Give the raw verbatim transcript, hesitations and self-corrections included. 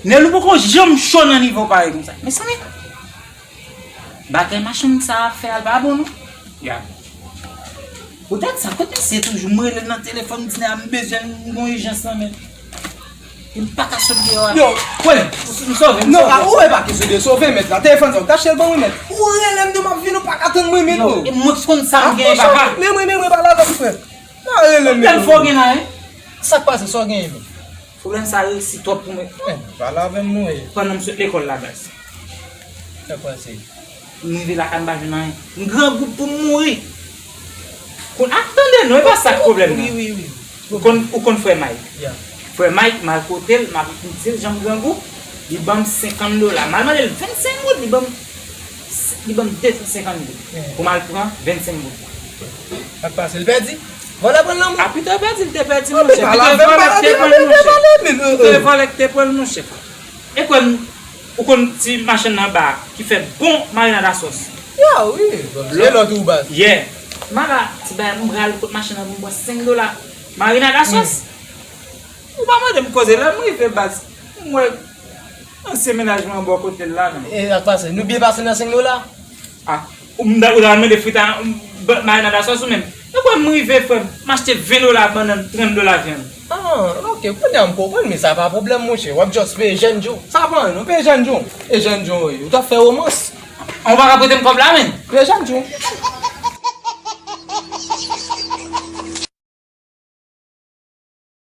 Nèl ou poko janm cho nan nivo parèy konsa. Mezanmi, bagay machann sa ap fè a pa bon non. Ya. Poutèt sa, kote misye toujou? M rele l nan telefòn, m di nèg la m bezwen l, m gon ijans nan men l. E m pa ka sot deyò a. Yo, kwè, m sove, m sove. Non, pa, ou e pa kesyon de sove, mèt la. Telefòn sa, ou tache l ban mwen, mèt. Ou rele m tou, m ap vin, ou pa ka tann mwen, mèt. Yo, e mwen ki konn sa m genyen, papa. Men mwen, men mwen, pale avè m, frè. Pa rele m, mèt. Pwoblèm fò gen la, hein? Sa k pase, sa w genyen, mèt? Pwoblèm sa reyisi twòp pou mwen. Eh, pale avè m, mwen. Pandan m sot lekòl la, baz. Sa k pase? M rive lakay, m pa jwenn anyen. M grangou pou m mouri. Kon, ap tande non, e pa sa k pwoblèm nan. Wi, wi, wi. Ou konn, ou konn frè Mike? Ya. Frè Mike, m al kote l, m ap di l jan m grangou. Li ban m senkant dola. M al mande l vennsenk goud, li ban m, li ban m de san senkant goud. Eh. Pou m al pran vennsenk goud. Sa k pase? L pèdi? Vòlè pran l nan men w? A pito pèdi, l te pèdi, monchè. Pito e vòlè k te pran l, monchè. Pito e vòlè k te pran l, monchè. E kwè m, ou konn ti machann nan anba a ki fè bon marinad a sòs? Ya, wi. Se lòt ou baz. Yeah. M al la, ti bagay, m pral kot machann nan pou m pran senk dola marinad a sòs. Ou pa mande m koze, lè m rive baz, m wè ansyen mennaj mwen bò kote l la, non. E sa k pase? Nou byen pase nan senk dola? Ah, ou m ta, ou ta mande frit a, m, ba, marinad a sòs ou menm. E kwè m rive, frè m, m achte ven dola bannann, trant dola vyann. Ah, ok, kounye a m konprann, men sa pa pwoblèm, monchè. W ap just peye jèn Joe. Sa pa anyen, non, peye jèn Joe. E jèn Joe, wi. Ou t ap fè womans. Ou pa ka prete m kòb la, menm? Peye jèn Joe.